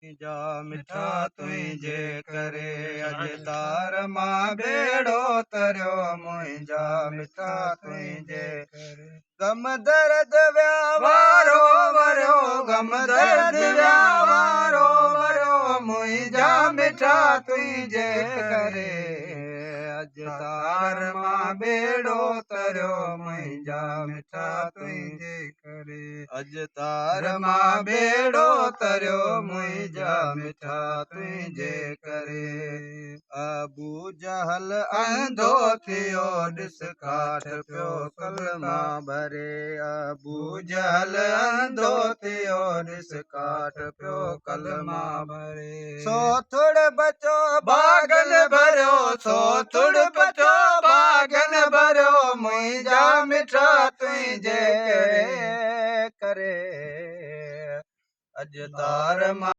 منهنجا مٺا تنهنجي ڪري اڄ تار مان ٻيڙو تريو منهنجا مٺا تنهنجي ڪري غم درد ويا وارو وريو غم درد ويا وارو وريو منهنجا مٺا تنهنجي ڪري اڄ تار مان ٻيڙو تريو منهنجا مٺا تنهنجي ڪري اڄ تار مان ٻيڙو تريو منهنجا مٺا تنهنجي ڪري ابو جهل انڌو ٿيو ڏس ڪاٺ پيو ڪلما ڀري ابو جهل انڌو ٿيو ڏس ڪاٺ پيو ڪلما ڀري سو ٿڙ بچو باغن ڀريو سو ٿڙ بچو باغن ڀريو منهنجا مٺا تنهنجي ڪري اڄ تار مان.